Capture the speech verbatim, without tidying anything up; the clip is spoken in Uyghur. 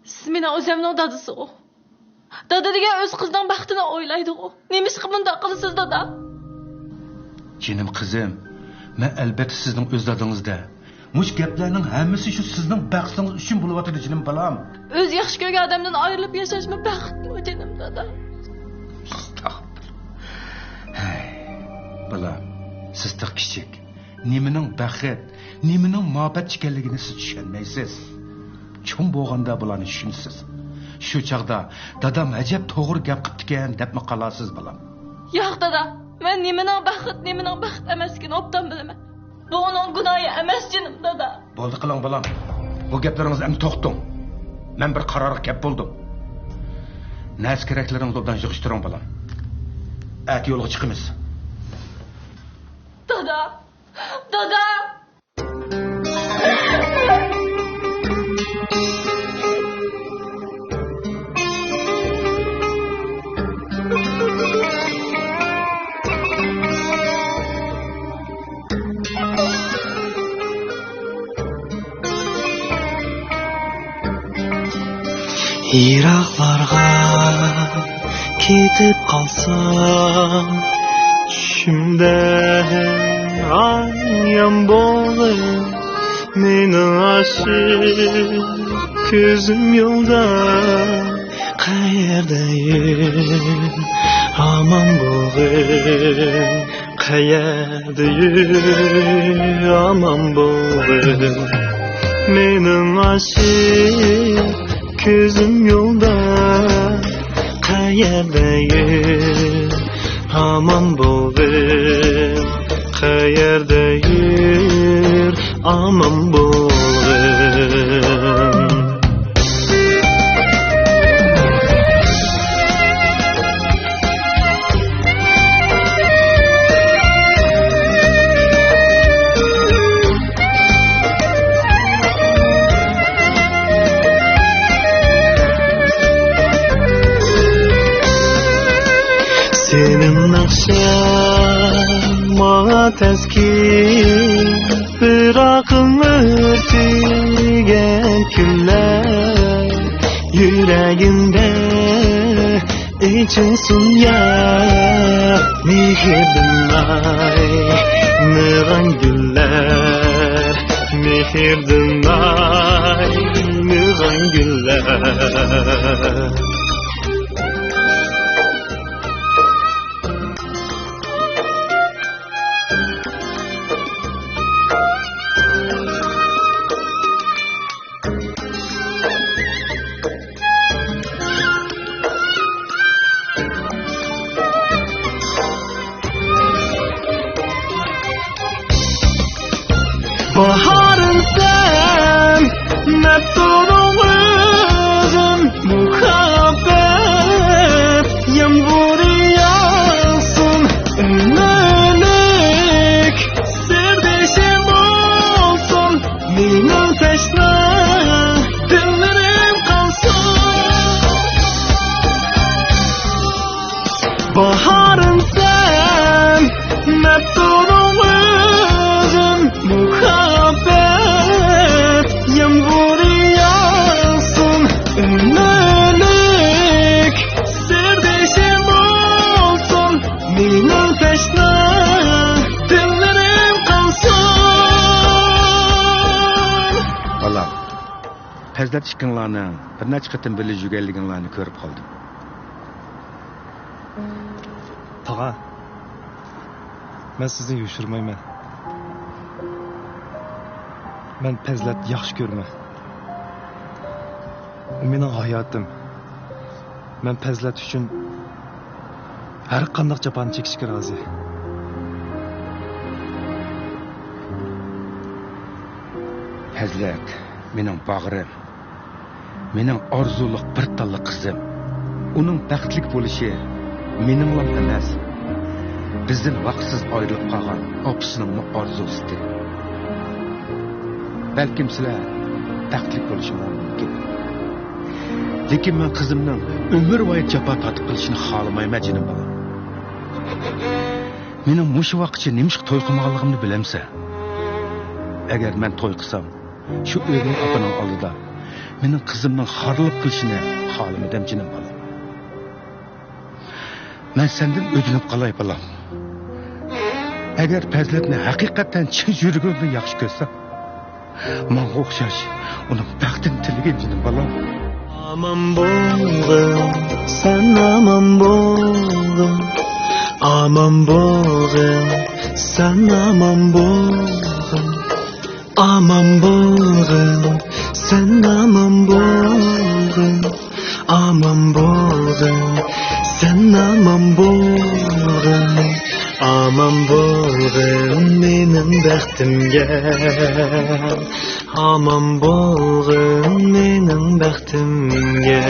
سىز مېنىڭ ئۆزۈمنىڭ دادىسىغۇ. دادا دېگەن ئۆز قىزىنىڭ بەختىنى ئويلايدىغۇ. نېمىشقا بۇنداق قىلىسىز، دادا؟ جېنىم قىزىم، مەن ئەلبەتتە سىزنىڭ ئۆز دادىڭىز-دە. مۇشۇ گەپلەرنىڭ ھەممىسى شۇ سىزنىڭ بەختىڭىز ئۈچۈن بولۇۋاتىدۇ، جېنىم بالام. ئۆزى ياخشى كۆرگەن ئادەمدىن ئايرىلىپ ياشاشمۇ بەختمۇ، جېنىم دادا؟ ئەستەغپۇرۇللا. ھەي، بالام، سىز تېخى كىچىك. نېمىنىڭ بەخت، نېمىنىڭ مۇھەببەت ئىكەنلىكىنى سىز چۈشەنمەيسىز. چوڭ بولغاندا بۇلارنى چۈشىنىسىز. شۇ چاغدا دادام ئەجەب توغرا گەپ قىپتىكەن دەپمۇ قالارسىز، بالام. ياق، دادا، مەن نېمىنىڭ بەخت، نېمىنىڭ بەخت ئەمەسلىكىنى ئوبدان بىلىمەن. بۇ ئۇنىڭ گۇناھى ئەمەس، جېنىم دادا. بولدى قىلىڭ، بالام. بۇ گەپلىرىڭىزنى ئەمدى توختىتىڭ. مەن بىر قارارغا كەپ بولدۇم. نەرسە كېرەكلىرىڭىزنى ئوبدان يىغىشتۇرۇڭ، بالام. ئەتە يولغا چىقىمىز. دادا! دادا! يىراقلارغا كېتىپ قالسام، چۈشۈمدە ئايان بولغىن، مېنىڭ ئاشىق كۆزۈم يولدا، قەيەردە يۈر، ئامان بولغىن. قەيەردە يۈر، ئامان بولغىن. مېنىڭ ئاشىق كۆزۈم يولدا. قەيەردە يۈر، ئامان بولغىن. قەيەردە يۈر، ئامان بولغىن. سېنىڭ ناخشاڭ ماڭا تەسكىن، پىراقىڭ ئۆتۈگەن كۈنلەر يۈرەگىمدە ئېچىلسۇن يا. مېھىردىن ئاينىغان گۈللەر، مېھىردىن ئاينىغان گۈللەر. باھارىمسەن، مەپتۇنۇڭ ئۆزۈم، مۇھەببەت يامغۇرى ياغسۇن، ئۆمۈرلۈك سىردىشىم بولسۇن، مېنىڭ تەشنا دىللىرىم قالسۇن. باھارىمسەن، مەپتۇنۇڭ ئۆزۈم، مۇھەببەت يامغۇرى ياغسۇن، ئۆمۈرلۈك سىردىشىم بولسۇن، مېنىڭ تەشنا دىللىرىم قالسۇن. بالام، پەزىلەت ئىككىڭلارنىڭ بىر نەچچە قېتىم بىللە يۈرگەنلىكىڭلارنى كۆرۈپ قالدىم. تاغا، مەن سىزدىن يوشۇرمايمەن. مەن پەزىلەتنى ياخشى كۆرىمەن. ئۇ مېنىڭ ھاياتىم. مەن پەزىلەت ئۈچۈن ھەر قانداق جاپانى چېكىشكە رازى. پەزىلەت مېنىڭ باغرىم. مېنىڭ ئارزۇلۇق بىر تاللا قىزىم. ئۇنىڭ بەختلىك بولۇشى مېنىڭلا ئەمەس، بىزدىن ۋاقىتسىز ئايرىلىپ قالغان ئاپىسىنىڭمۇ ئارزۇسىدى. بەلكىم سىلەر بەختلىك بولۇشىڭلار مۇمكىن. لېكىن مەن قىزىمنىڭ ئۆمۈرۋايەت جاپا تارتىپ قېلىشىنى خالىمايمەن، جېنىم بالام. مېنىڭ مۇشۇ ۋاقىتقىچە نېمىشقا توي قىلمىغانلىقىمنى بىلەمسەن؟ ئەگەر مەن توي قىلسام، شۇ ئۆينىڭ ئاپىنىڭ ئالدىدا مېنىڭ قىزىمنىڭ خارلىق قىلىشىنى خالىمىدىم، جېنىم بالام. مەن سەندىن ئۆتۈنۈپ قالاي، بالام. ئەگەر پەزىلەتنى ھەقىقەتەن چىن يۈرىكىڭدىن ياخشى كۆرسەڭ، ماڭا ئوخشاش ئۇنىڭ بەختىنى تىلىگىن، جېنىم بالام. ئامان بولغىن، سەن ئامان بولغىن. ئامان بولغىن، سەن ئامان بولغىن. ئامان بولغىن، سەن ئامان بولغىن. ئامان بولغىن، سەن ئامان بولغىن. ئامان بولغىن مېنىڭ بەختىمگە. ئامان بولغىن مېنىڭ بەختىمگە.